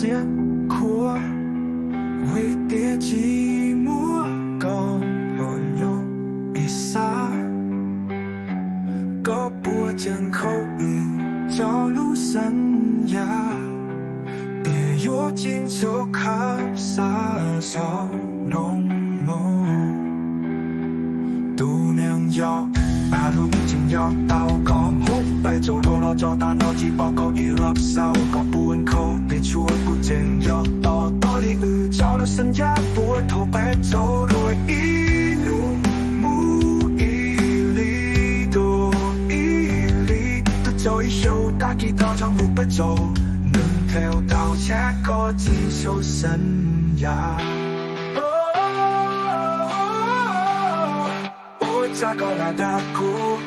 siab khuav, vim tias tsis muaj koj los nyob ib sab. Koj puas tseem khaum wb cov lub xeeb yam, tias yuav tsis txhob khab xav zoo no mog. Tus neeg yog, a lub tseem yog tau koj mus peb tsaug rau los tso tas no tsis pom koj ib lub xaus koj puas khaum tias tshuav kuv tseem yog tos tos li wb cov lub xeeb yam puag thaum peb tsaug rau ib hnub mus ib hlis rau ib hlis, twb txog ib xyoos tag kis tau tshaj mus peb tsaug, nws tau tau tshab koj tsis txhob xeeb yam. Ua cas koj lam dag kuv,